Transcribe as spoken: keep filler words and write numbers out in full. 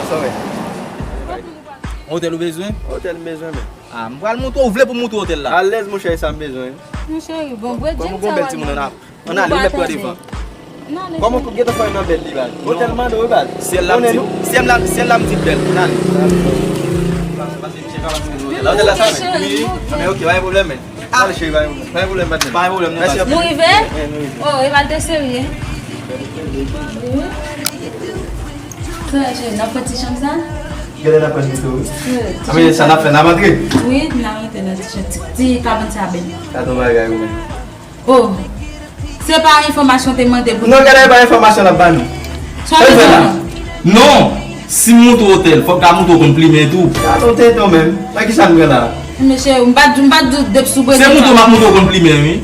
Sa w wè? Otèl ou bezwen? Otèl m bezwen, men. Ah, m pral montre w, ou vle pou m montre w otèl la? Alèz, monchè, e sa m bezwen. Monchè, bon, bwè Kòm ou gon bèl timoun, ann ap. Ann ale, ou mèt pran devan. Kòman pou gentan fè nan bèl li, baz? Otèl mande, wi, baz. Syèl la m di, syèl la, syèl la m di bèl. Ann ale. Pase, pase, misye ka pase. La, otèl la sa, men. Wi. Ah, men ok, pa gen pwoblèm, men. Ann ale, cheri, pa gen pwoblèm. Pa gen pwoblem, patnè. Pa gen pwoblem, non, baz. Nou rive? Wi, nou rive. Oh, e mal te serye. Sa, cheri, n ap pran ti chanm sa? Genlè n ap pran pito, wi. Ah, men sa n ap fè, n ap antre? Wi, n ap antre nan ti chanm. Ti, ti kabann sa bèl. Sa ton bagay, wi. Oh, se pa enfòmasyon te mande pou. Non, genlè e pa enfòmasyon l ap ba nou. Sa w vle di la? Non, si m montre w otèl, fòk ka montre w konn plimen tou. Sa ton tenten menm. Nan ki sa m gen la? Mesye, m pa t, m pa t di w depi sou. Se montre w m ap montre w konn plimen, wi.